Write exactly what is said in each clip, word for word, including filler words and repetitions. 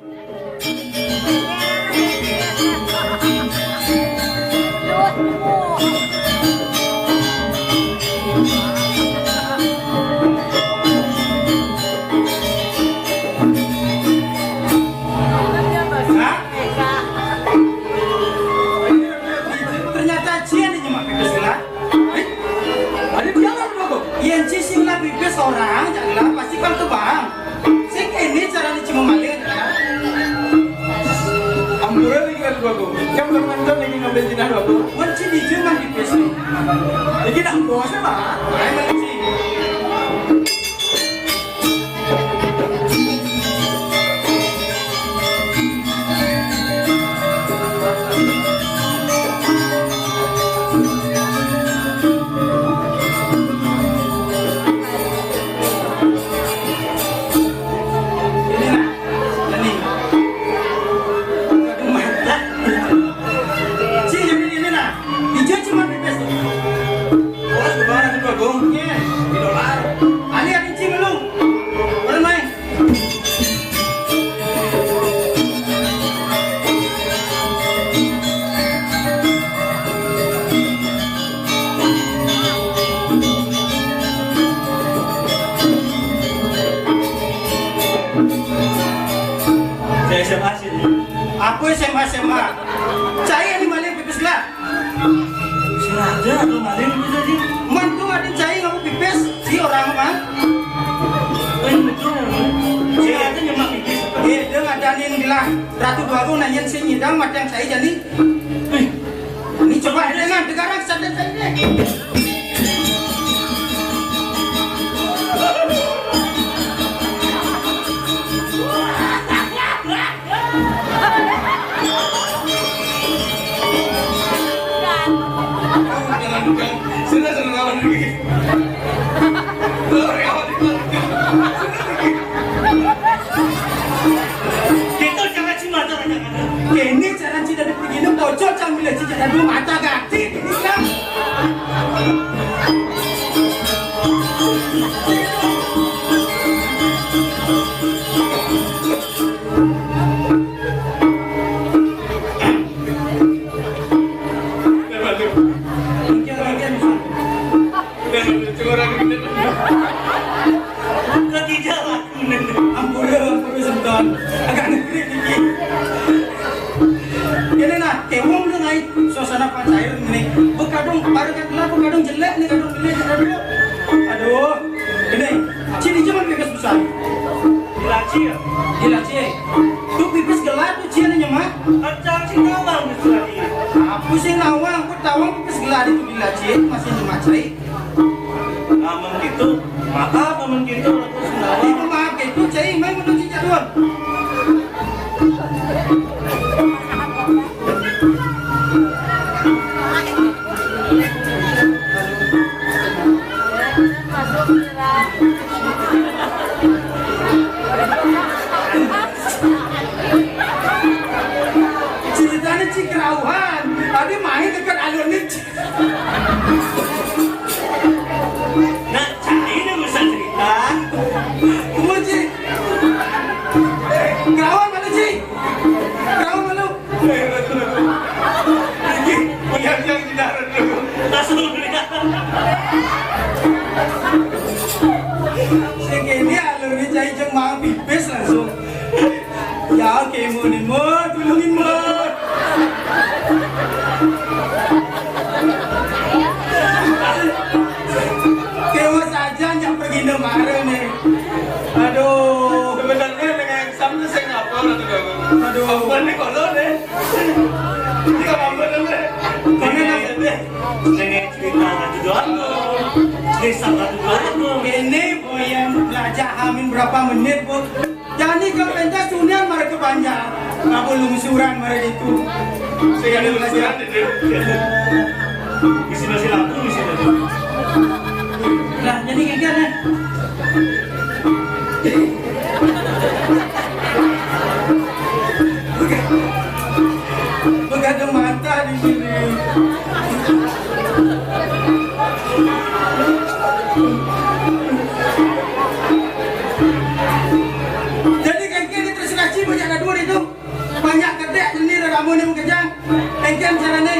Hah? Ternyata cie ni nyemak pipis gelah. Eh, ada dia lah, Bang. Yen ci sing lah pipis orang, jak gelah pasti kan tu, Bang. Sing ini cara ni cuma maling. Ampura lagi kan, Bang. Yang belum nonton lagi ngambil jinak, Bang. Wan ci di jum man pipis ni. Lagi nak bos, Bang. Ayo, Bang, ci. Orang sebarang itu, Agung. Iya, di dolar. Ali ada cing lu. Orang main. Saya S M A sih. Aku S M A, S M A. Cai ada maling pipis gelah. Sengaja atau maling itu tadi? Mantu ada cai ngaku pipis di orang, Bang. Eh, betul, ya, Bang. Sengaja nyemak pipis. Eh, dia ngadanin gelah Ratu Dwagung nanyain si nyidang matang cai jani. Eh, ini coba dengan degaran sadar cai deh. Sudah, sudah lawan lagi. Kita jangan cuma jangan. Ini cara tidak dipergi, ini bocor, cang bila cicak dua mata ganti. Ini kan. Ampura, ampura, sebentar. Agak negeri niki. Ini nah, tewong lu ngai suasana pacair ini. Bekadung, baru kan lah, bekadung jelek nih, kadung jelek, kadung. Aduh, ini, cini cuma pipis besar. Dilaci ya? Dilaci. Tu pipis gelah tu cie ni nyemak. Kacang sing nawang di Surabaya. Apa sing nawang? Aku tawang pipis gelah di tu dilaci, masih nyemak cai. Amun gitu, maaf, amun gitu, aku sing nawang. Ibu maaf gitu, cai main menuju jadwal. Ceritanya cik kerauhan, tadi main dekat alun ni. Nak cari dia bisa cerita. Kumaha, Ci? Kerauhan mana, Ci? Kerauhan mana? Iki, punya yang tidak ada dulu. Langsung dulu ya. Sing kene alur ni cai jeung mang pipis langsung. Ya, oke, mun, mun, tulungin, mun. Kewa saja, nyak pergi nang mare nih. Aduh. Sebenarnya dengan sampai saya ngapa, aduh. Aduh. Apa nih kalau nih? Kita ngapa nih? Karena nanti dengan cerita Ratu Doang, desa Ratu Doang. Ini, Bu, yang belajar hamin berapa menit, Bu? Jani ka pentas tunian mara ka Banjar. Apa lungsuran mara ditu? Sing ada lungsuran ditu. Isi nasi lampu, isi nasi. Lah, jadi geger, eh. Begadang mata di sini. Jadi kan kene terus ngaji banyak ada dua Kan carane.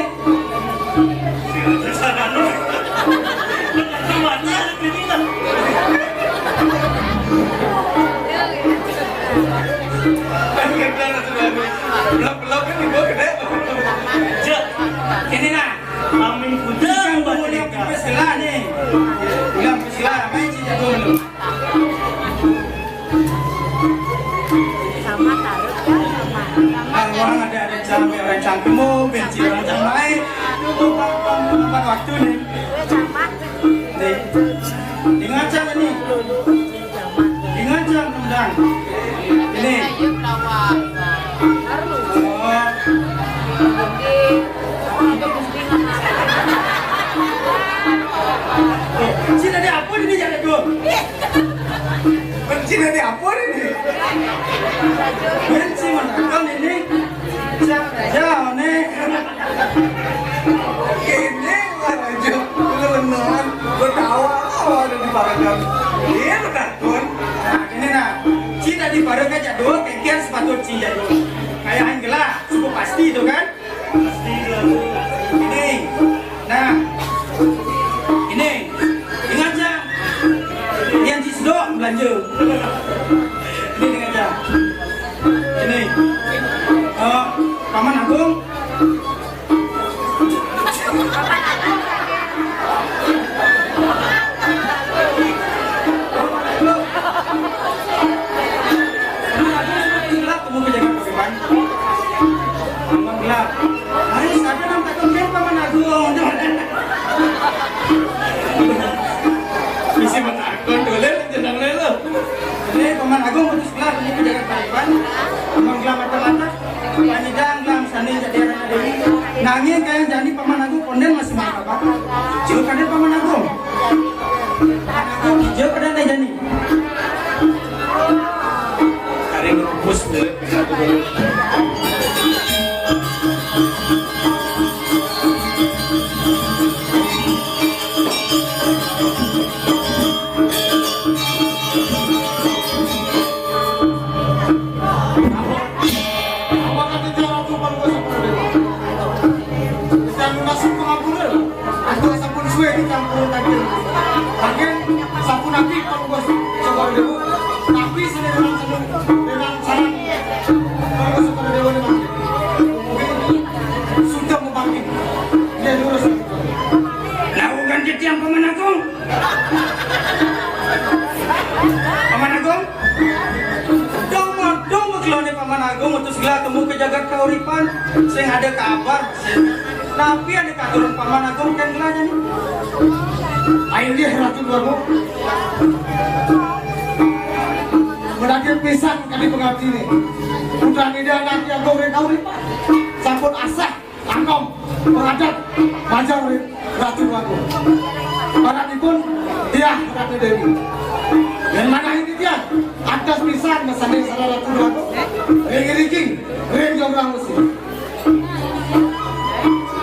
Belok-belok kan di bawah gede. Cek, ini nah. Amin kuda. Bukan boleh pipis gelah nih. Bilang pipis gelah, main sih jago lu. Sama taruh ya, sama. Kan orang ada, ada cara orang cangkem, oh, benci orang cangkem. Empat waktu nih. Nih. Ingat jangan nih. Ingat jangan, Bang. Ini. Oh. Sini ada apa ini, jangan dulu. Benci dari apa ini? Benci menonton ini. Siapa aja, one? Ini lah, Rajo. Lu beneran. Gua tahu apa ada di Parakan. Iya, benar, Tun. Nah, ini nah. Cina di Parakan jadul, kengkian sepatu cina jadul. Kayak Anggela, cukup pasti itu kan? Ini. Nah. Ini. Ingat ya. Yang cis dok belanja. Ini ingat ya. Ini. Eh, Paman Agung. Kamu ke Jakarta, Bang? Abang gelap. Ayo, siapa nang takut kan Paman Agung? Bisa menakut, boleh, jangan boleh lo. Jadi, Paman Agung putus gelap, ini ke Jakarta, Bang. Abang gelap mata-mata. Panjang gelap, sana jadi anak Dewi. Nangis kayak jadi Paman Agung, konden masih marah, Bang. Jauh kadang Paman Agung. Paman Agung, jauh kadang jani. Kari ngerubus deh, bisa tuh dulu. Apa kata cara tuh kalau bahasa Pradewa? Bisa masuk pengampunan. Aku sampun suwe dicampur tadi. Mungkin sampun nanti kalau bos coba dulu. Tapi sini dengan semu dengan saran kalau bos coba dulu nih, Bang. Mungkin sudah mau panggil. Dia lurus. Lakukan titiang Paman Agung. Paman Agung. Dong, dong, kelone Paman Agung, utus gelah temu ke jagat kauripan. Sing ada kabar. Tapi ada katurun Paman Agung kan gelahnya nih. Ayo dia Ratu Baru. Berarti pisan kami pengabdi nih. Putra Nida anak Agung Rekauripan. Sampun asah. Angkong, peradat, majang, Ratu Agung. Para dipun, tiah, Ratu Dewi. Yang mana ini tiah? Atas pisan, masane salah Ratu Agung. Ring-ringking, ring jonggrang musi.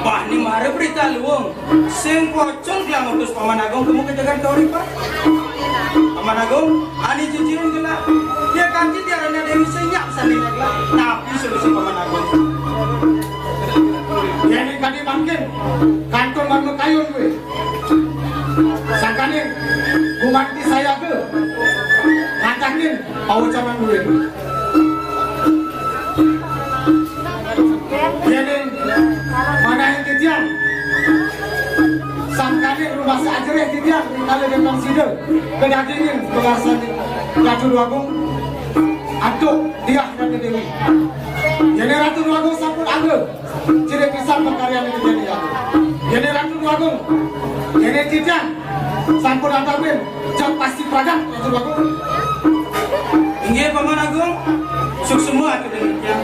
Bah, ini mara berita luung. Sing pocong gelah ngutus Paman Agung temu ke jagat kauripan. Paman Agung, ani jujurun gelah. Dia kanti dia rana Dewi senyap sanding gelah. Tapi solusi Paman Agung. Yén kadi mangkin, kantun marma kayun kuwi. Sangkaning gumanti sayaga, ngancakin pawacanan kuwi. Yéning manahing titiang, sangkaning rumasa ajerih titiang, kala dendang sida, kedagingin pengarsan Ratu Agung, antuk diah Ratu Dewi. Yéning Ratu Agung sampun angga, Cilik pisan pakaryan ing Jani Agung. Yéning Ratu Agung, yéning titiang sampun antamin, jang pasti pragat, Ratu Agung. Inggih, Paman Agung, suksma atur titiang.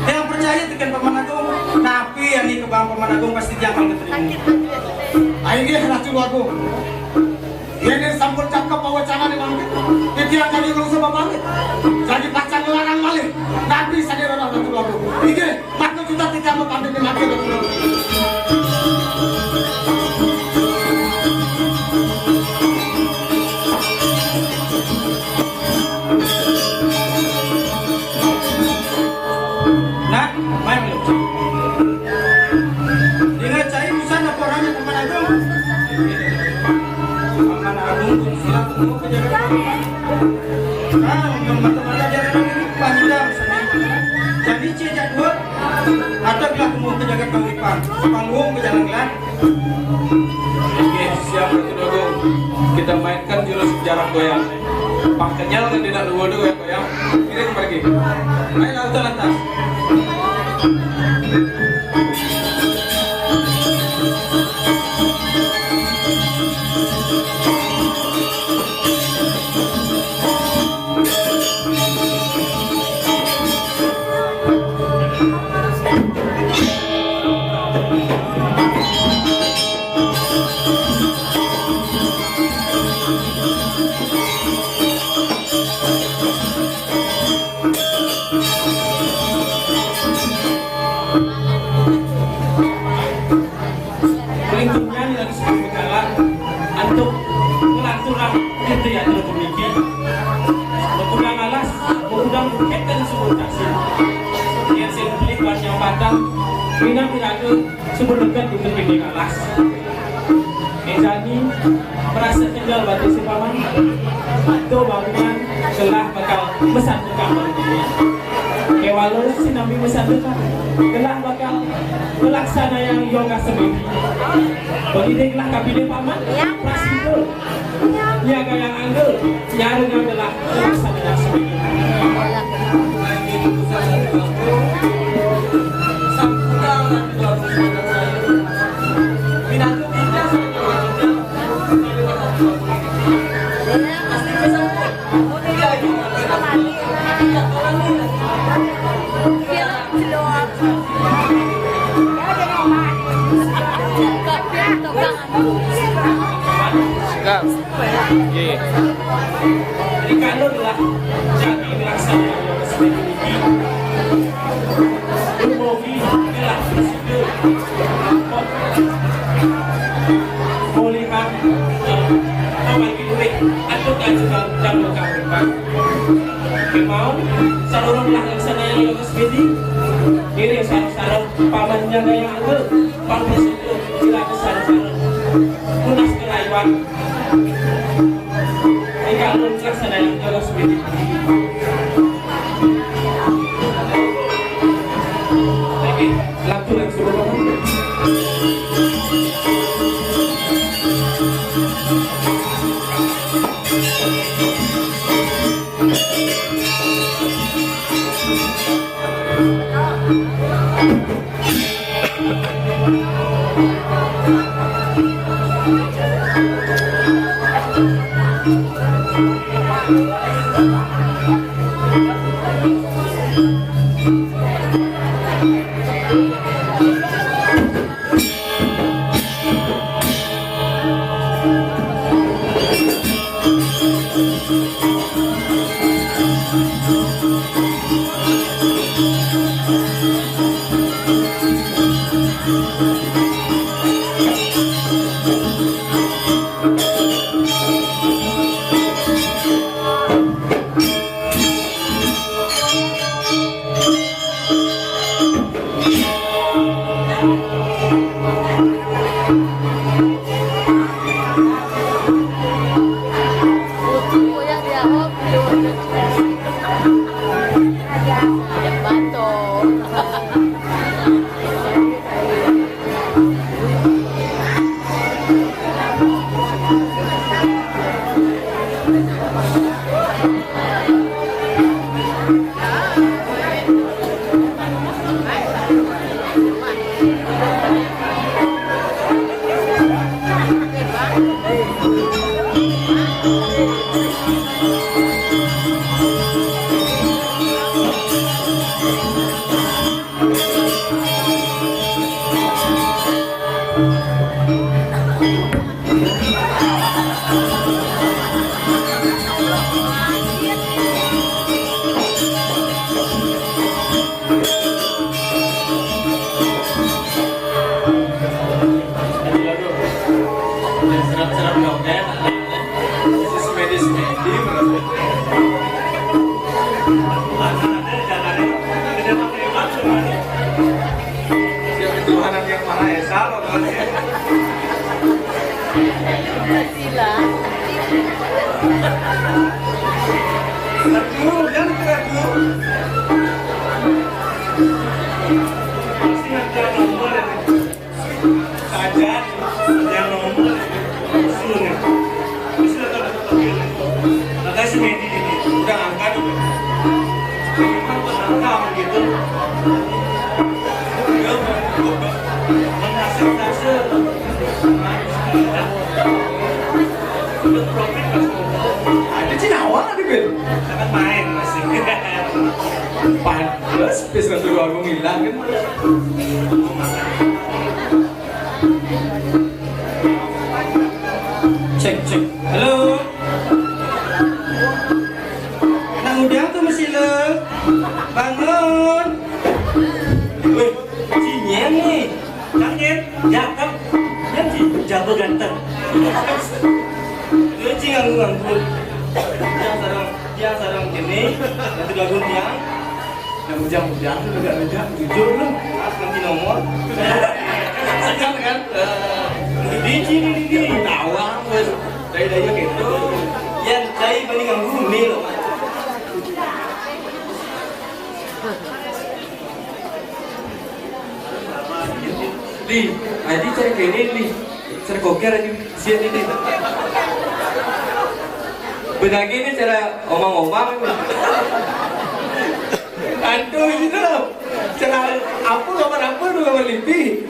Tiang percaya tekén Paman Agung, napi ané kebang Paman Agung pasti tiang bakal katrima. Ah, inggih, Ratu Agung. Yén sampun cakep pawacanané mangkin, titiang jani ngrungsa bebarit. Jani pacang nglarang malih. Napi sané rereh Ratu Agung. Inggih, maka kita titiang mapamit mangkin, Ratu Agung. Nah, main dulu. Temu ke jagat Panguripan. Nah, mun mata-mata jagat Panguripan, Pak Nidam, sani. Jadi, cek jadwal, atau gelah temu ke jagat Panguripan. Panggung ke jalan gelah. Oke, siap, Ratu Dogo. Kita mainkan jurus jarak goyang. Pang kenyal kan tidak dua dua ya, goyang. Kirim pergi. Ayo, lantas, lantas. Paling tunjang lagi sepatu jalan untuk ngelanturang gitu ya, terus memikir. Mengundang alas, mengundang bukit dan sumur tasik. Yang saya beli buat yang batang, minang diraga, sumur dekat untuk pinggir alas. Mejani merasa kenyal batin si paman. Atau bangunan gelah bakal mesan tukang baru dia. Kewala si nami mesan tukang gelah bakal melaksana yang yoga semedi. Bagi dia gelah kabine paman, prasida. Niaga yang angga, nyara gelah melaksana yang semedi. Siap. Iya, iya. Jadi, kalau lah, jadi melaksanakan Maulihan, eh, mabagi duit, antuk aja dalam, dalam kamar. Mau, saluruh lah yang sana yang lolos bedi, diri sarung-sarung, paman jaga yang anggur, pang bersyukur, sila besar-besar, lunas kerayuan. Ika alun laksana yang galas bini. Oke, laku langsung. Serap-serap dong, ya. Khusus medis, medis, berarti. Tuhan yang Maha Esa, loh, kalau dia. Pancasila. Aduh, jangan kira dulu. Masih ada nomor ini. Saja, yang nomor ini. Sudah. Sudah tak ada. Makasih, Medi, ini. Udah angkat. Memang penantang gitu. Dia mengasah-asah. Ada Cinawa di bil. Sangat main masih. Pantes bis Ratu Agung hilang kan. Cek, cek. Halo. Anak muda tuh masih lo. Bangun. Weh, Cing Nyem nih. Cang Nyem, cakep. Nyem sih, jago ganteng. Dia Cing nganggur-nganggur. Dia sarang, dia sarang gini, nanti ganggu tiang. Nah, bujang-bujang tuh agak beda, jujur lu. Pas nanti nomor. Segan kan? Eh, di sini, di sini. Tawang, bos. Dari, dari gitu. Yang saya paling ganggu nih loh. Di, Aji cari kene, di. Cari koker, Aji. Sian ini. Benagi ini cara omong-omong. Antu itu loh. Cara apa, kamar apa tuh, kamar lipi?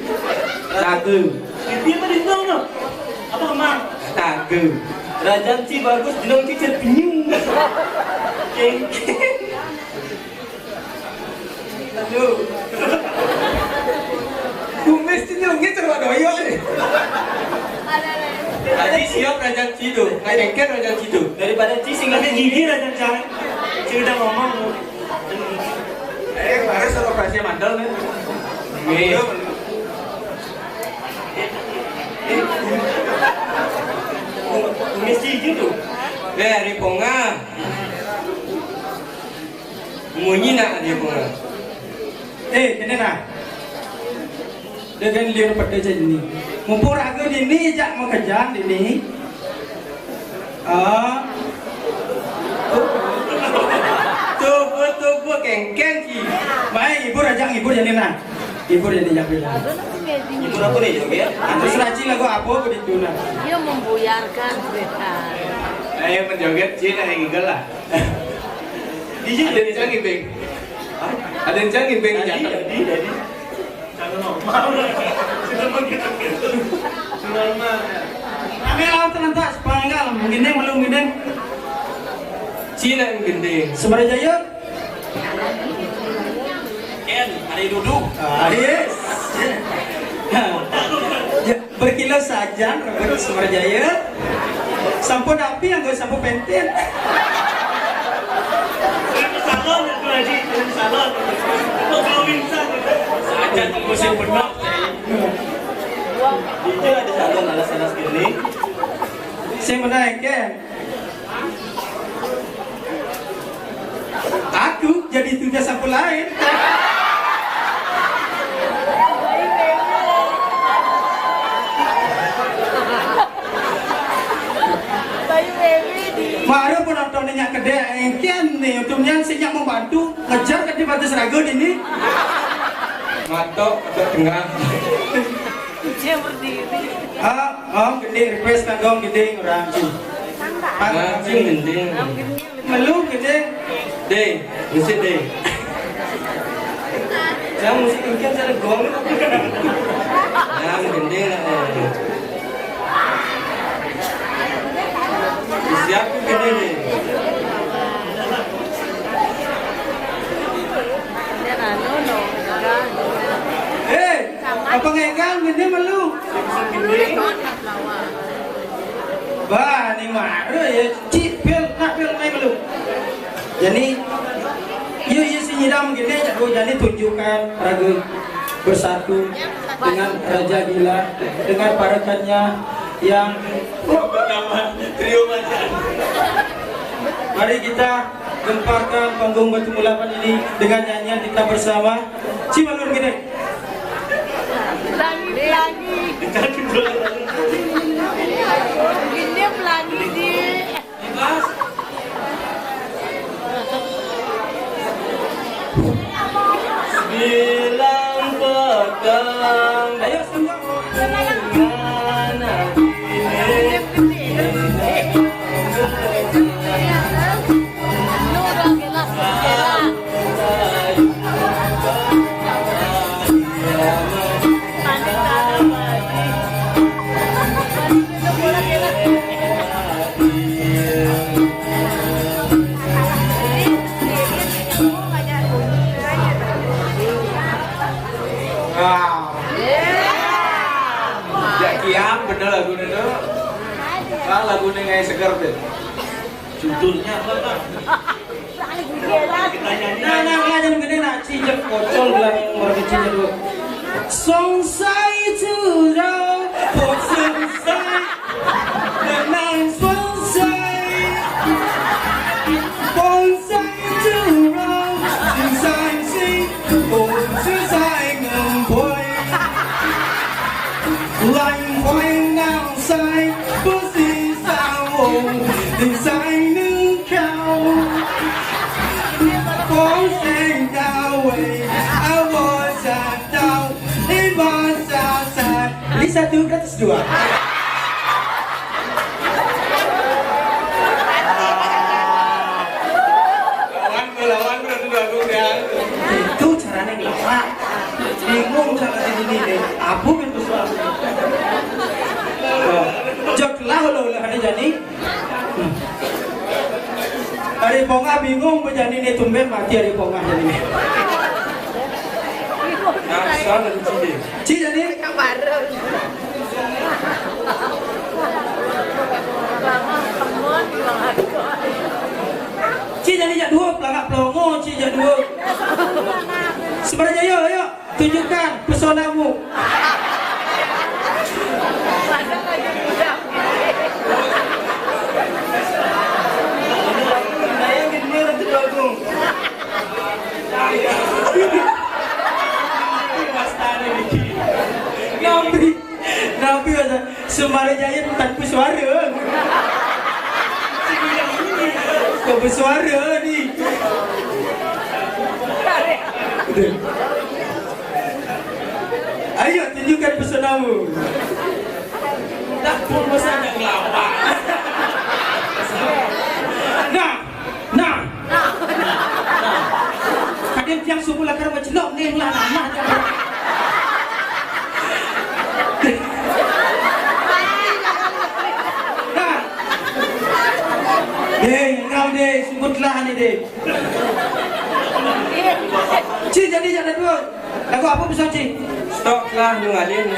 Tahu. Lipi apa di sana? Apa kamar? Tahu. Rajan si bagus, jenong si cerpinyung. Kengkeng. Aduh. Kumis tu nyelengit sama doyok ni. Tadi siap raja situ. Kayak dengker raja situ. Daripada ci sing ada gigi raja jangan. Ci udah ngomong. Eh, baru satu operasi mandal ni. Weh. Kumis ci gitu. Eh, hari ponga. Munyi nak dia pun. Eh, kena nak. Dengan liur pada je ni. Mumpung raga dini jak makejang dini. Ah. Tubuh, tubuh, kengkeng ki. Baik, ibu raja, ibu jadi nak. Ibu jadi jak bila. Ibu apa ni, joget? Aku seraci lagu apa begitu nak. Dia membuyarkan. Ayo menjoget, Cina yang gigel lah. Dia ada yang canggih, Beng. Ada yang canggih, Beng. Jadi, jadi, jadi. Cara normal. Sudah begitu. Normal. Kami lawan serentak, sepenggal. Gini, belum gini. Cina yang gini. Semarajaya. Ken, hari duduk. Ah, yes. Ya. Berkilo saja, Rebut Sumerjaya. Sampun api, anggo sampun pentin. Salon itu, Haji, salon. Mau kawin, saja tuh musim benar. Itu ada salon, alas-alas gini. Saya menaik, ya. Aku jadi tugas aku lain. Baru penonton nyak kedek, engkian nih, untungnya sing nyak membantu ngejar ke batas raga ini. Matok ke tengah. Dia berdiri. Ah, om, gede request kan dong, gede orang sih. Santai. Ah, sih, gede. Melu, gede. Deh, musik deh. Yang musik mungkin saya gong. Yang gede lah. Siap gede deh. Hei, apa ngegang gede melu? Bah, ni mara ya, cik, pil, nak pil, main belum? Jadi, yuk, yuk, si nyidam gini, jago, jadi tunjukkan raga bersatu dengan Raja Gila, dengan parekannya yang bernama Trio Macan. Mari kita gemparkan panggung Batu Mulapan ini dengan nyanyian kita bersama. Cimalur gini. Pelangi, pelangi. Gini pelangi, di. Bilang petang. Ayo, semua. Wah. Ya kiam bener lagu itu. Ah, lagu ini kayak seger deh. Judulnya apa, Bang? Nah, nah, nah, jangan gini, nah, cijak kocol bilang orang kecilnya dulu. Song sai tu ro, song sai, nang song sai, song sai tu ro, sing sai sing, song sai ngam poi, lang poi nang sai, bu si sa wong, sing sai nung kau. Ini satu gratis dua. Lawan, lawan, udah dua, dua, udah. Itu caranya ngelawak. Bingung sama si ini deh. Abu kan bersuara. Jok lah lo, lah ada jadi. Ari Pongah bingung, bejani ni tumben mati Ari Pongah jadi ni. Nah, salah Ci deh. Ci jadi. Ci jadi jak dua, pelangak pelongo, Ci jak dua. Sebenarnya, ayo, ayo. Tunjukkan pesonamu. Nabi, Nabi masa semara jaya tanpa suara. Kau bersuara ni. Betul. Ayo tunjukkan pesonamu. Dah pun masa nak ngelawak. Nah, nah. Kadang tiang subuh lakar bercelok ni lah, nah, nah. Nah. Deh, kau deh, sebutlah ni deh. Ci jadi jangan dua. Lagu apa bisa Ci? Stok lah nungalin.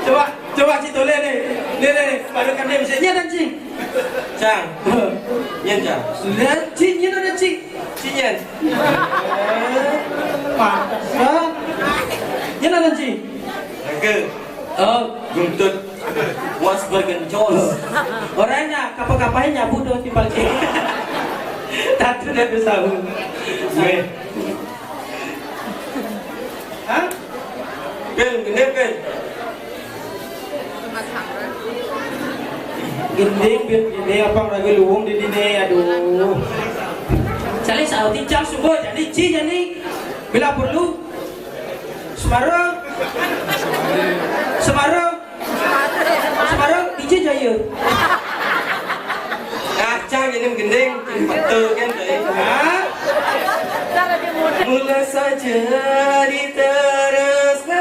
Coba, coba Ci toleh deh. Deh, deh, baru kan dia bisa nyetan Ci. Cang. Nyen, Cang. Lah, Ci nyen ada Ci. Ci nyen. Pantesan. Nyen ada Ci. Oke. Oh, guntut. Was bergencos. Orangnya kapal-kapalnya nyabu dong timpal Ci. Tatu dah tu sabu. Weh. Hah? Pil, gede, Pil. Gending, Pil, gending apa lagi luwung di sini, aduh. Cari saut tincang sungguh, jadi Ci, jadi bila perlu. Semarang. Semarang. Semarang, D J Jaya. Kacang ini gending, betul kan, Jaya? Hah? Mula saja diteruskan,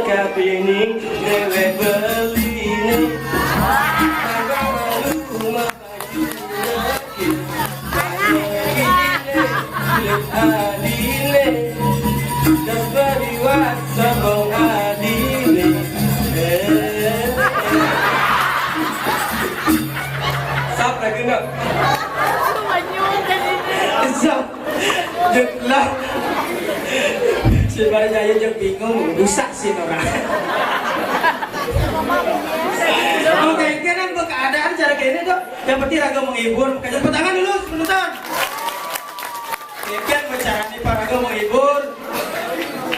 tapi ini dewek beli ini. Rumah Sap lagi nak. Sap. Jelas. Sebenarnya saya juga bingung, rusak sih orang. Oke, kira keadaan cara kayak ini tuh. Yang penting raga menghibur. Kasih tepuk tangan dulu, penonton. Demikian bicara nih, Pak Raga menghibur.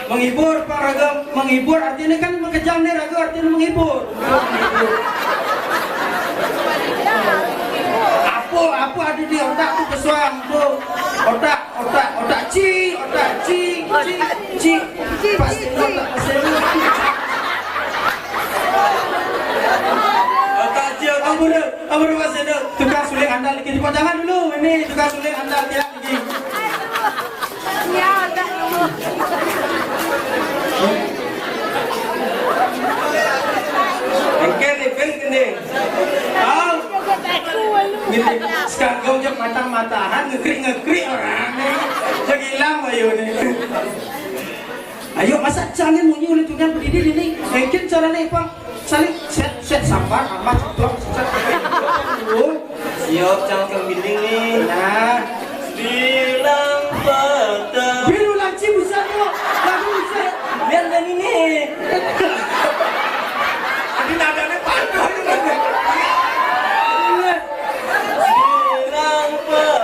Menghibur, Pak Raga menghibur artinya kan mengejam nih, Raga artinya menghibur. Apa, apa ada di otak tuh kesuang tuh. Otak, Cik, Cik, pas tengok tak pasal. Otak Cik, otak muda. Apa dia pasal tu? Tukang suling andal lagi. Tepuk tangan dulu. Ini tukang suling andal dia lagi. Ya, tak dulu. Engke ni, Pin, ni. Au. Gini, sekarang kau je matah-matahan, ngekrik-ngekrik orang ni. Segilang bayu ni. Ayo, masa cangin munyi oleh tuan berdiri ini. Mungkin caranya, Pak. Saling set, set, sabar, amat, ceplok, set. Oh. Siap, cang, kang binding ni. Nah. Bilang patah. Biru laci bisa tu. Lagu bisa. Biar dan ini. Tadi nadanya patah. Bilang patah.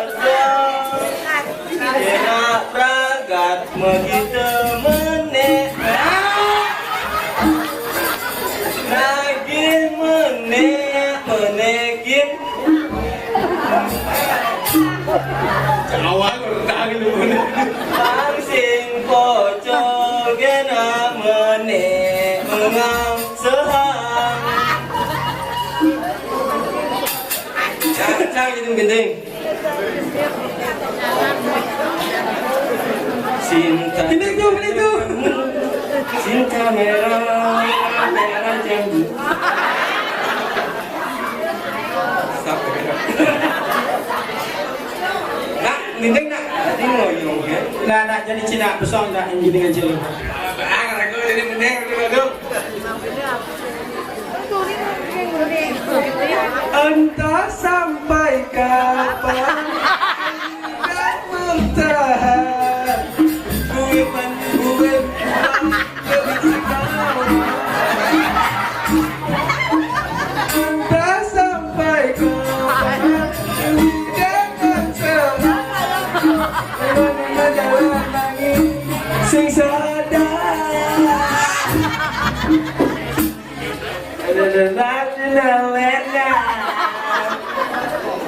Enak pragat mekite menek. Nagih menek, menekin. Awal udah gitu. Langsing pocol gena menek mengang sehang. Cang, cang, itu gending. Cinta. Ini tuh, ini tuh. Cinta merah, merah jambu. Sampai. Nak, gending nak. Tadi ngoyong ya. Nah, nak jadi Cina besar nak yang gini aja lu. Ah, aku jadi gending, aduh, aduh. Entah sampai kapan kita bertahan. Gue man, gue man, gue man. Entah sampai kapan kita bertahan. Sing sadar.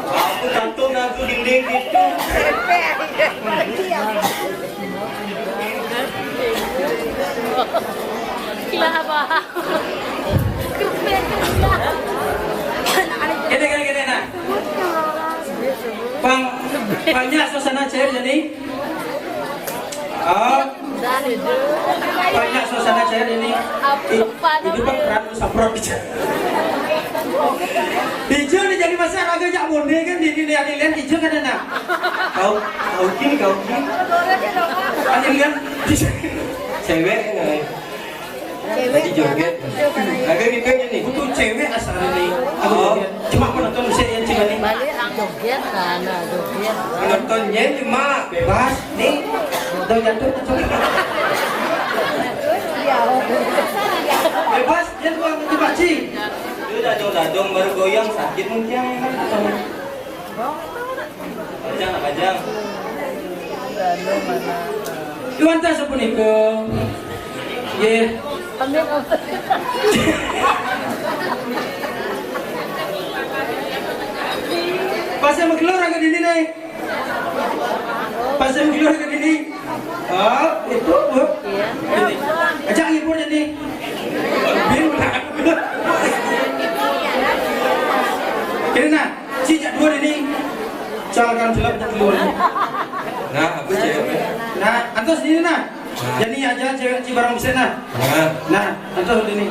Aku takut aku dinding gitu. Kenapa? Gini, gini, gini, nah. Pang, pangnya suasana cair jadi. Oh. Banyak suasana cair ini. Itu peran semprot aja. Hijau ni jadi masa raga jak bonde kan di dunia ni lihat hijau kan enak. Kau, kau kini, kau kini. Ada lihat cewek ni. Cewek. Lagi joget. Lagi gitu aja nih. Butuh cewek asal ini. Aku joget. Cuma penonton bisa yang cuma nih. Balik ang joget, nah, nah, joget. Penontonnya cuma bebas nih. Udah jatuh, jatuh. Bebas, dia tuh coba cing. Itu dadong-dadong baru goyang sakit mungkin. Kajang, kajang. Iwan ta sapunika. Nggih. Pas yang keluar agak dini nih. Pas yang keluar agak dini. Oh, itu, Bu. Ajak ngibur jadi. Bin, ini nah. Ci jak dua ini. Calkan jelek jak dua. Nah, aku cewek. Nah, antos ini nah. Nah. Jadi aja cewek ci barang bisa nah. Nah. Nah, antos ini.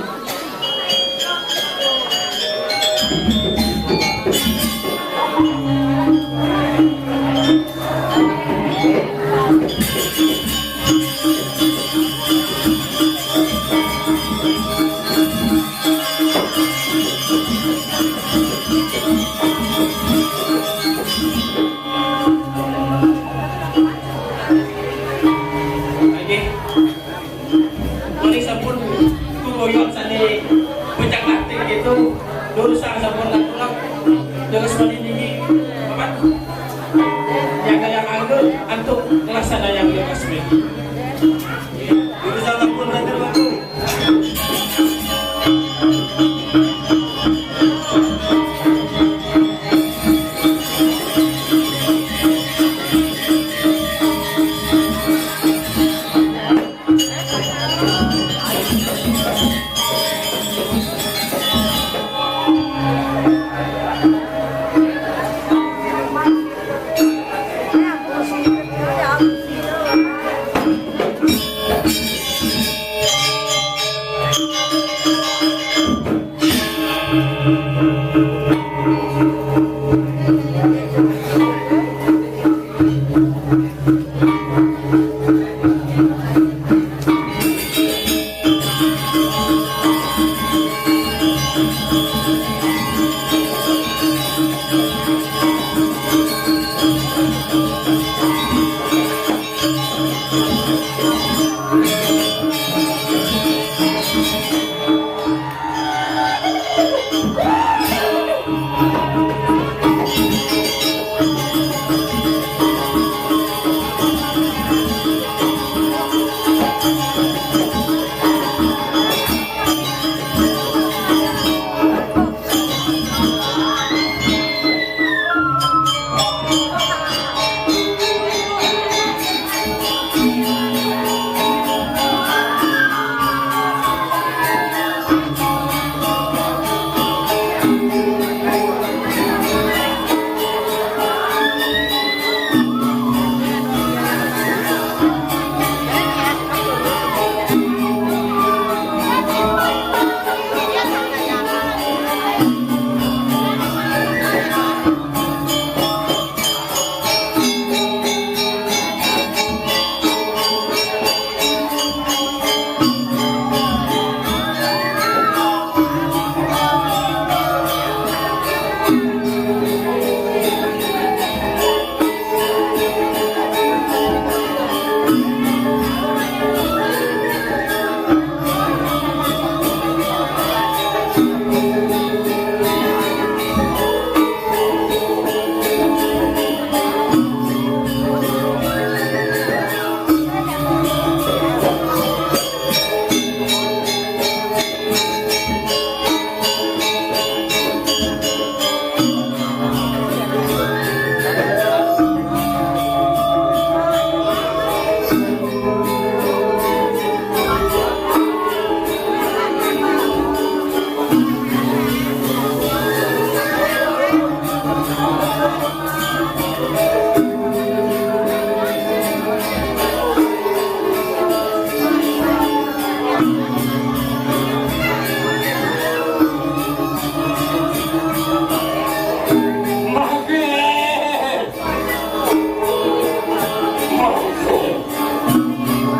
Lagi. Mari sampun kuroyok sane bujang ati gitu. Durusang sampun tulak. Terus mari niki. Paman. Yang kaya anggur antuk ngelaksana yang dia kasih. Durusang sampun bantu waktu.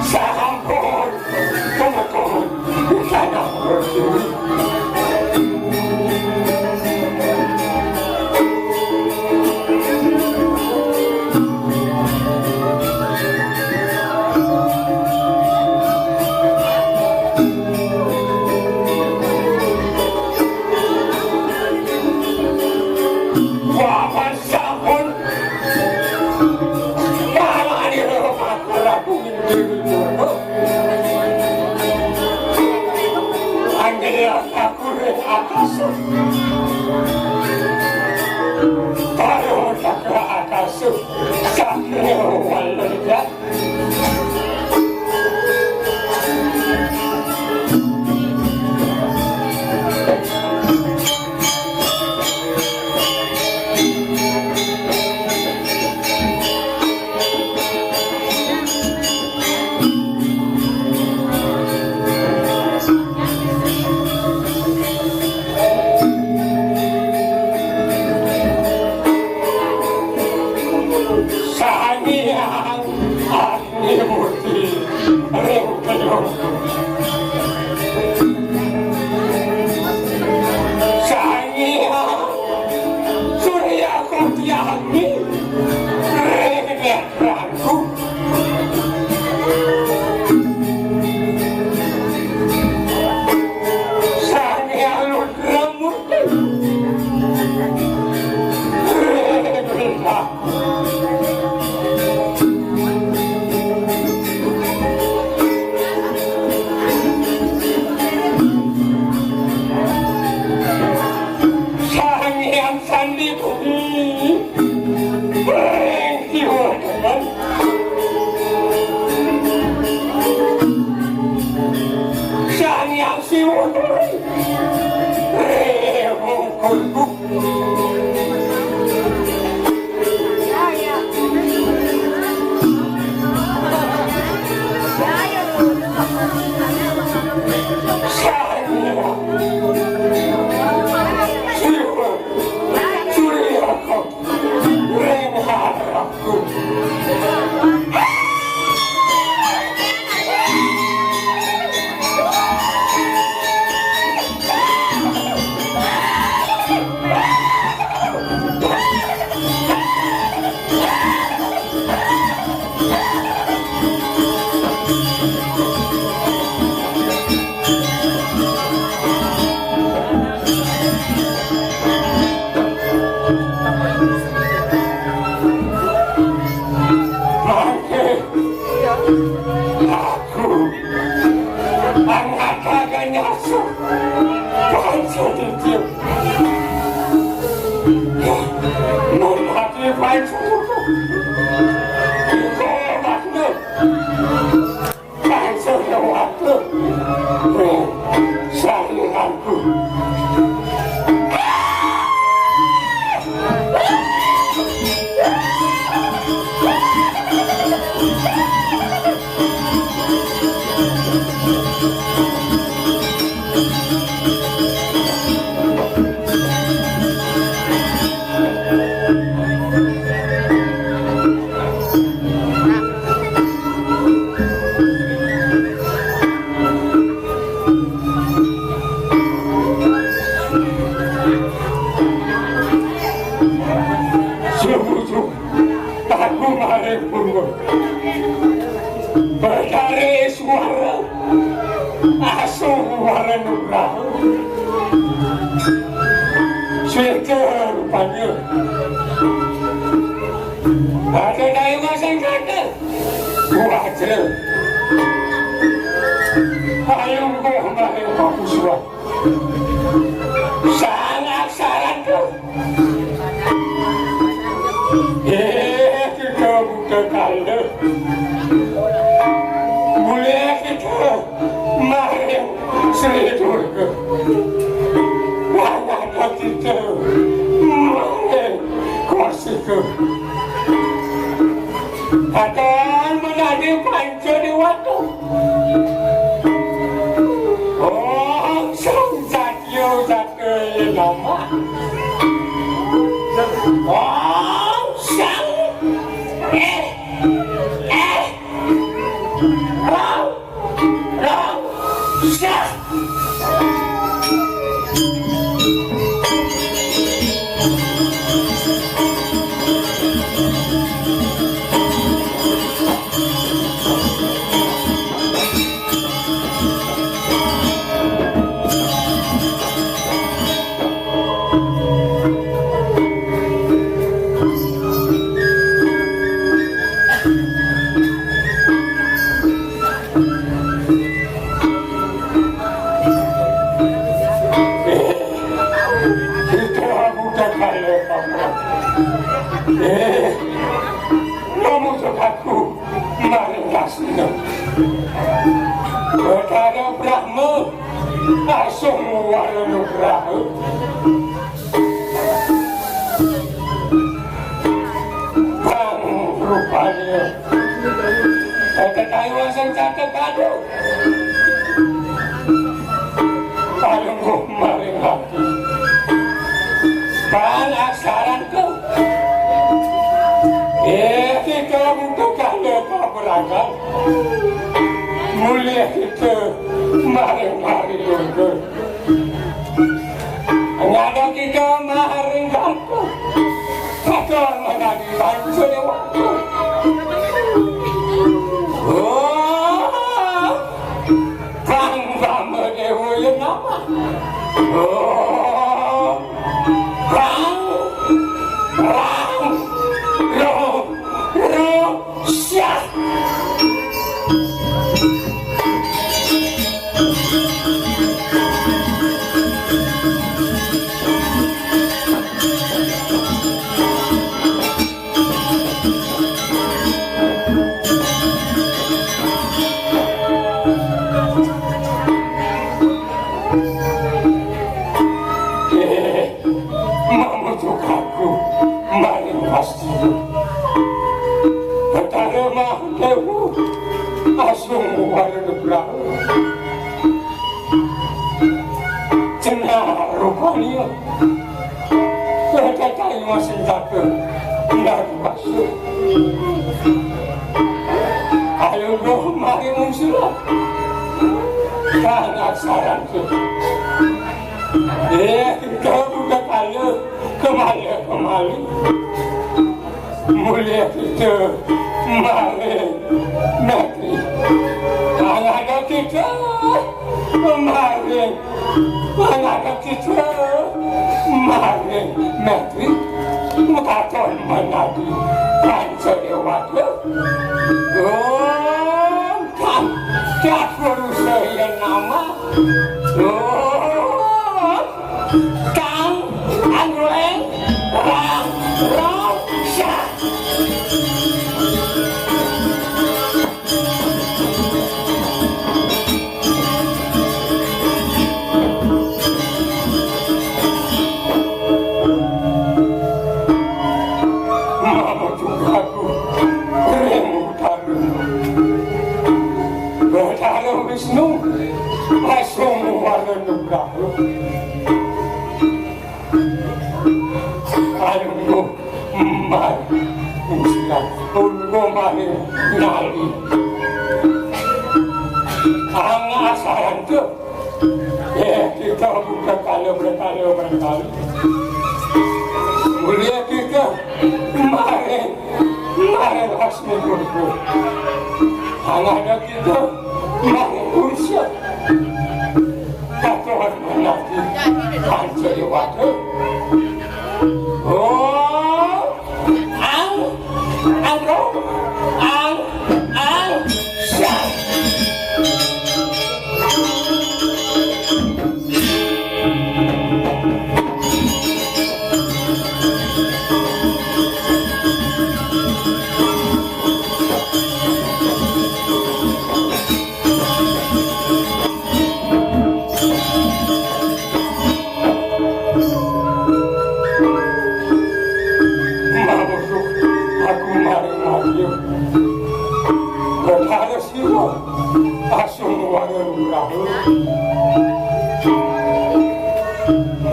Sampun, sampun, sampun. Bapak sampun ngalani Ratu Dewi Durga. Anggil aku ring atas. Taruh cakra atas. Cakra walanda. Sang Hyang Agni Murti ring kedung. Sang Hyang Surya Murti Agni ring netranku. Sang Hyang Rudra Murti ring Sang Hyang Sandi Bumi. Breng Siwa Demen. Sang Hyang Siwa Demen. Breng Mungkulku. Merhati pancur. Iko makna. Pancur waktu. Saliranku. Sumuju aku maring punggung. Betari suara. Asuh warna nugraha. Suwita rupanya. Ada daya masang kata. Wajra. Ayo, mbah, mbah, mbah, mbah, Sang aksaran tu. Eh, kita buta kala. Mulai kita maring Sri Durga. Wawata kita maring Korsika. Katon menadi panca dewata. Om Sang Satya Jataya Namah. Om Sang, eh, eh, Om Sang Sat. Kita bukan kaya paman. Eh, namun sekaku maring kasina. Betara Brahma asung wara nugraha. Bang rupanya. Tetaiwa sing catet, aduh. Palungguh maring ati. Bang aksaranku. Eh, kita butuh kanda kaberangan. Mulih kita maring-maring lungguh. Ngada kita maring gangku. Katon menadi panca dewata. Oh, Bang Brahma Dewa ya nama. Oh, Bang, Bang, Ro, Ro, Siap. Mamujuk aku maring pasti. Betara Mahadewa asung wara nugraha. Cenah rupanya. Tetaiwa sing catet. Pindah kuasa. Ayo, Bro, mari mungsuran. Kang aksaran tu. Eh, kita buka kala, kemala, kemali. Mulih kita maring negeri. Angada kita maring, angada kita maring negeri. Katon menadi panca dewata. Om Tan, Tan Purusa ya nama. Om Nugraha. Aduh, mari. Usilah, tunggu mari nyali. Ang asaran tu. Eh, kita buka kala berkala berkala. Boleh kita mari, mari Laksmi Guru. Ang ada kita mari usia. Katuhan menanti Pancariwata. Oh, ang, ang, ang, ang, sang. Mabusuk aku maring mati. Betara sira asung warung rahu.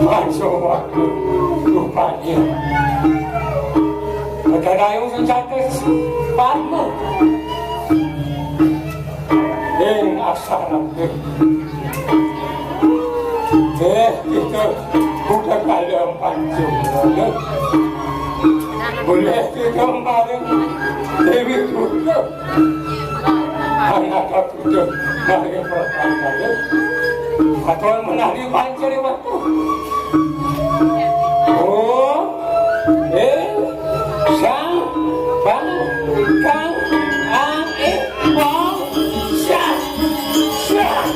Mansung waktu rupanya. Betara yang senjata padma. Ing aksara. Eh, kita budak kalian pancung. Boleh kita maring Dewi Durga. Anak aku tu maring perpanjangan. Atau menari pancari waktu. Oh, eh, sang, bang, kang, ang, eh, bang, sang, sang.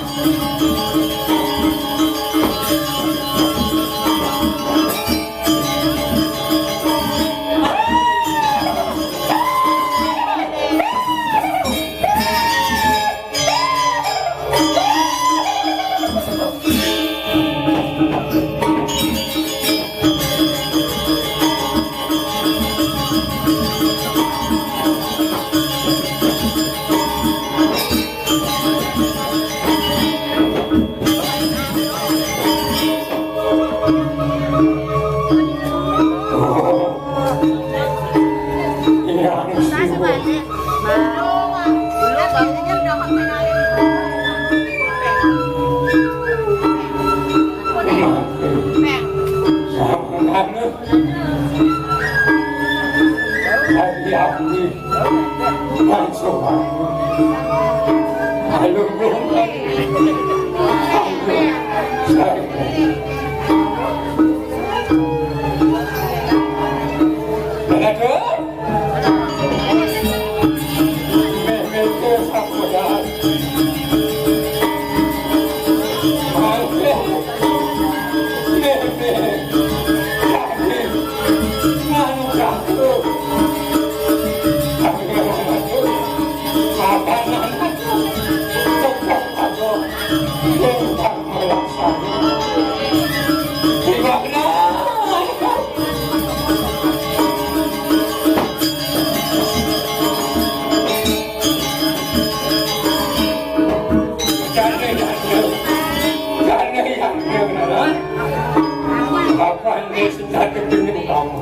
Apa ini senjata tinggi utama?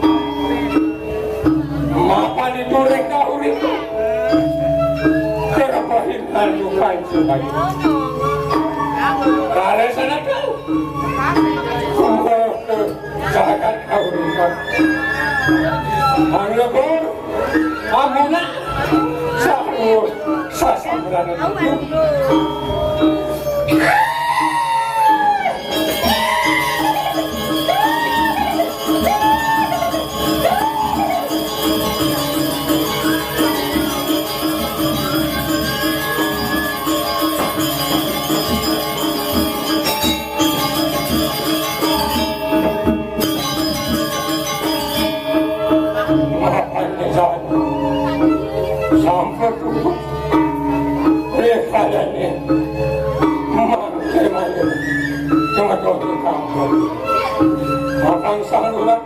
Mapan itu reka urip. Kerapahin anu kain sebaik. Kare sana tahu. Kumpul ke Sahabat kauripan. Ang lebur, amuna, sahur, sasamran itu. Sampai pupuk. Rekadane. Mangke mangke. Cuma kau tukang. Makan sang ulat.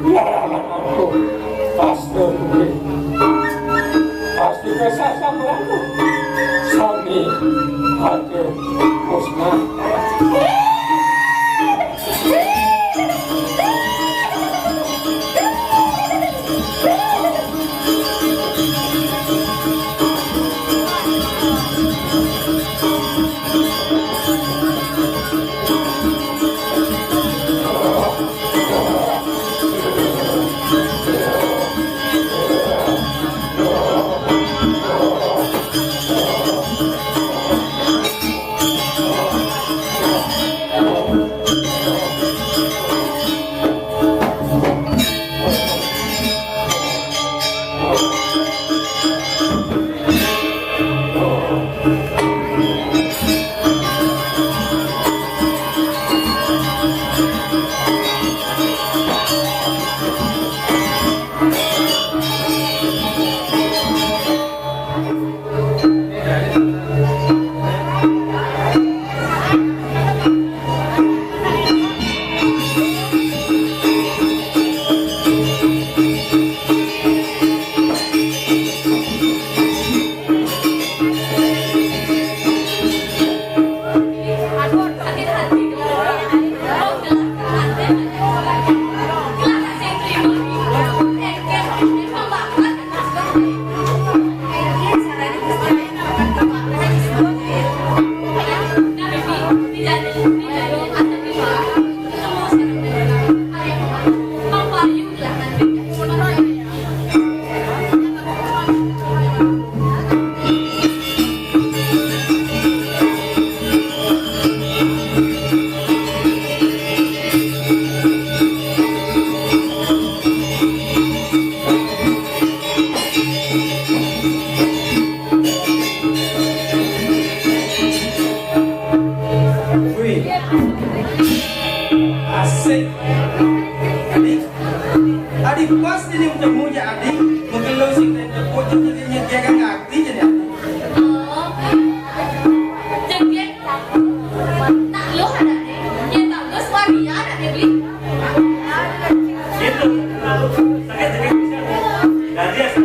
Laraman aku. Pasti. Pasti kesasar aku. Sami. Aduh. Wih. Asik. Adi, adi pas ini untuk muja adi, mungkin lo sing dan tepuk jadi nyedia kan ngerti jadi adi. Oh, cengkeh. Tak lo ada deh. Yang bagus waria ada deh beli. Gitu. Sakit, sakit, bisa. Dari asal.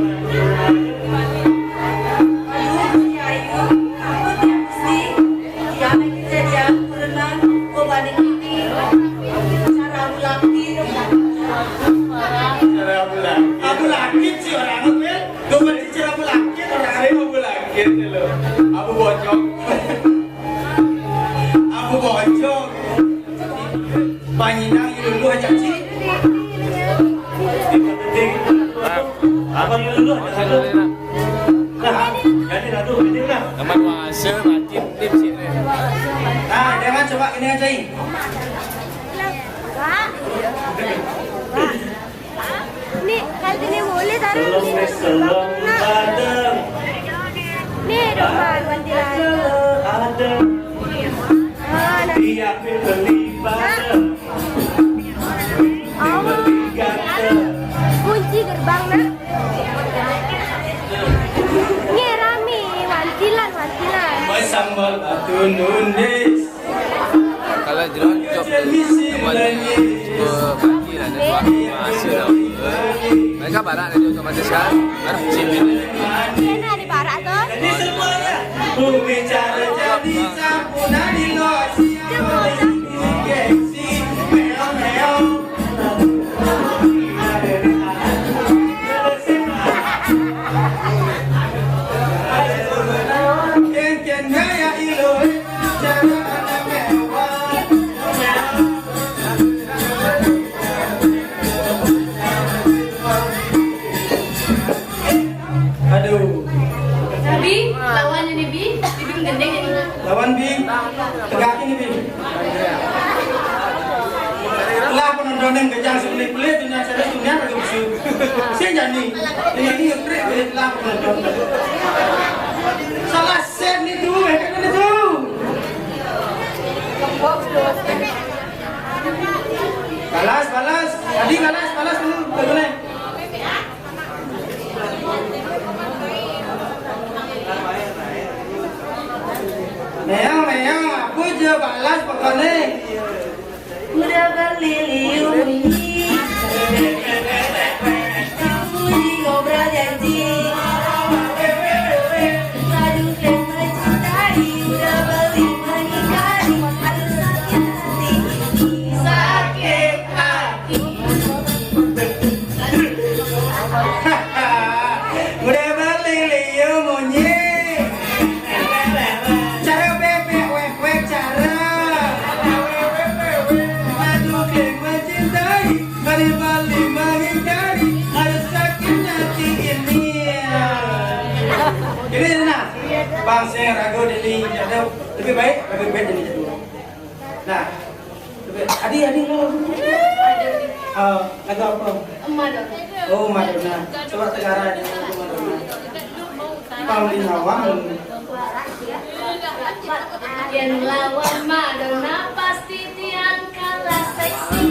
Ayu, si Ayu, aku tiap mesti dia lagi jadi aku renang, kau balik ini. Cara aku laki. Cara aku laki. Aku laki sih orang aku ya. Kau balik cara aku laki, orang lain aku laki lo. Aku bocok. Aku bocok. Panjinang ilulu aja, Ci. Apa ilulu aja? Nah, jadi ratu penting lah. Aman wasa, mati, tim, Ci. Nah, jangan coba ini aja, Ci. Pak. Pak. Nih, kalau ini boleh taruh di sini. Nih, rumah, kuntilanak. Ah, nah. Oh, kunci gerbang, nak. Nih, rame, wantilan, wantilan. Sambal batu nundis. Kalau jero job tu, teman, cuba bagi lah, dia buat masa dah. Mereka barat dia otomatis kan, baru sini. Kena di barat tu. Jadi semuanya. Bumi cara jadi sapu dari lo. Siapa yang gengsi? Meong, meong. Aduh. Bi, lawannya nih, Bi. Bi gendeng ini. Lawan, Bi. Tegak ini, Bi. Lah penonton yang gejang sebelah-belah, dunia serius, dunia lagi bisu. Saya jadi. Ini, ini ngetrek, ini lah penonton. Salah set nih tuh, ya kan ini tuh. Balas, balas. Tadi balas, balas dulu, lagunya. Meong, meong, aku je balas pokoknya. Udah beli liu bunyi. Kamu di ngobrol janji. Aduh, keren mencintai. Udah beli menikahi. Aduh, sakit hati. Sakit hati. Udah balik liu munyi. Cara bebek wek-wek cara. Aduh, klik mencintai. Kali balik mengingkari. Ada sakit hati ini. Ini nah, bangsa yang ragu diri. Lebih baik, lebih baik jadi jadul. Nah, adi, adi lo. Eh, lagu apa? Madonna. Oh, Madonna. Coba Tegara aja lagu Madonna. Paling lawan. Yang lawan Madonna pasti tiang kalah seksi.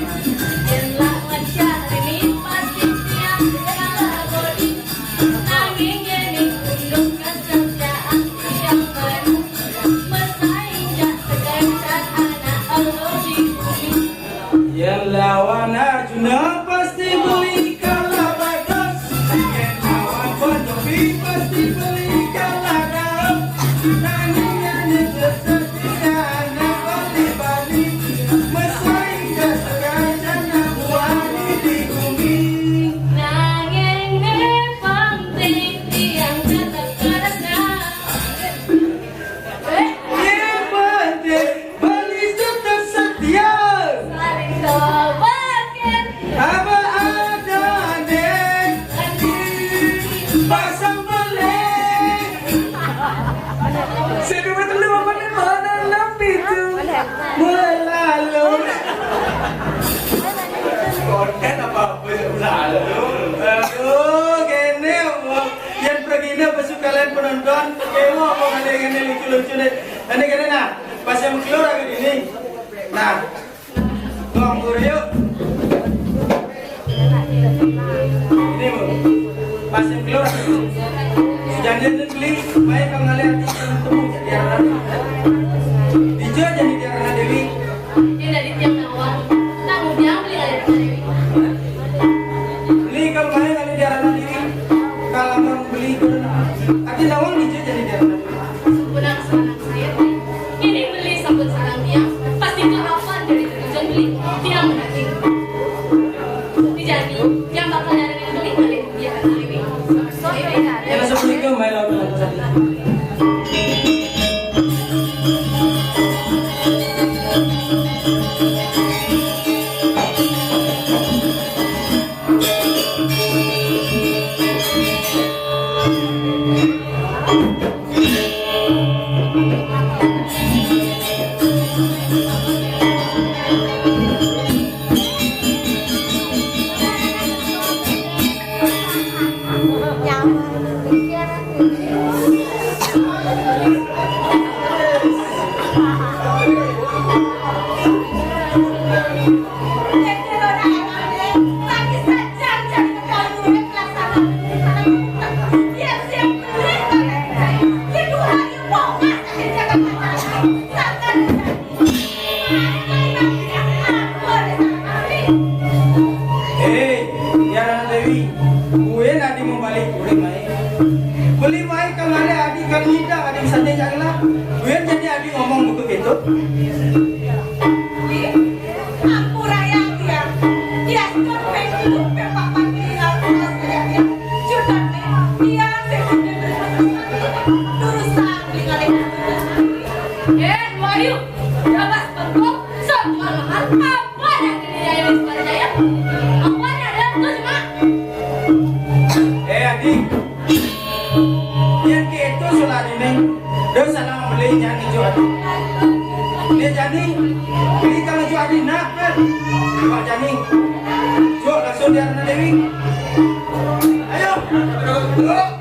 Yang lawan Syahrini pasti tiang kalah body. Nanging yen undung kasancaan tiang menu. Yen lawan Arjuna pasti beli kalah bagus. Yen lawan Pandopi pasti beli kalah daun. Nanging yen sesat tidak anak bali-bali. Ada yang ini lucu-lucu deh. Ini kene nah, pas yang keluar lagi ini. Nah, ngomong yuk. Ini bu, pas yang keluar. Jangan beli, baik kalau ngeliat di temu jadi anak. Dijua jadi dia anak Dewi. Dia dari tiang nawang. Tanggung jawab beli ngeliat Dewi. Beli kalau baik kalau dia anak Dewi. Kalau mau beli, tapi nawang dijua jadi dia anak Dewi. Sampun sareng saya, ini beli sampun sareng tiang, pasti kehafal dari tujuan beli tiang berarti. Dijani, yang bakal nyarengin beli kali dia kata Dewi. Ya, assalamualaikum, my lord. Hei, Tiara Dewi, gue nanti mau balik, boleh main. Boleh main kalau ada adik kan kita, adik bisa diajak lah. Gue jadi adik ngomong buku gitu. Ampura ya dia. Dia sudah pengen lupa papan tinggal kelas dia. Sudah dia. Dia sudah berusaha tinggalin. Eh, Wahyu, jabas bengkok, sok jual mahal. Apa yang ini ya, ini sebenarnya ya? Apa yang ada tuh cuma? Eh, Adi, yang ke itu sulah ini. Dia salah beli yang hijau Adi. Dia jadi beli kalau hijau Adi nak kan? Pak Jani, jok langsung dia anak Dewi. Ayo, jok.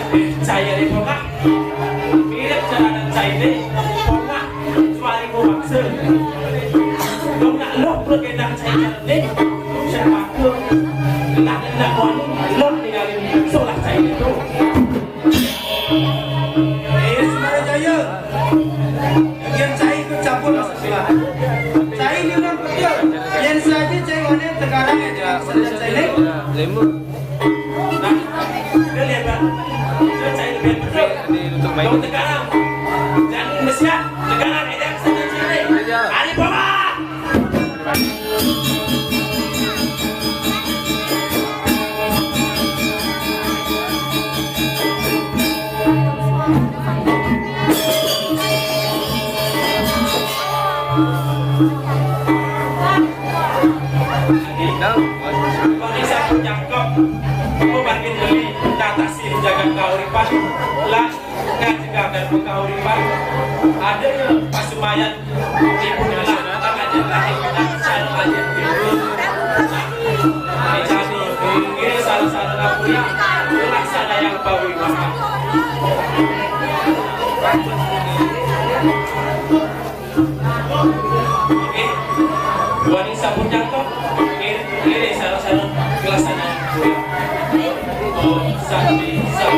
Eh, cai ada kok, Kak. Mirip cara cai deh. Pokok kecuali gua maksa. Lo nggak lo, lo gendang cai deh. Siapa pun. Nggak, nggak, gua lo ninggalin solah cai itu. Eh, Semarajaya. Yang cai ikut campur lah sebelah. Cai ini orang betul. Yang saja cai mana sekarang aja. Sudah cai ini. Nah, dia lihat, Bang. Dia cari lebih betul. Ini untuk main. Kamu sekarang. Jangan mesiak. Sekarang, eh, jangan sana sini. Iya. Hari Bapak. Bagi sampun nyangkep, oh, bagi beli, tatasi jagat kauripan, lah, ngajegaken pekauripan, ada ya pasumayan, ibu nila, tak ada lagi, tak ada lagi. Jadi, ini salah satu ngapuri, laksana yang bawi. Oke. Wani sampun nyangkep. Oke, oke, salah satu kelas sana. Oh, satu, satu.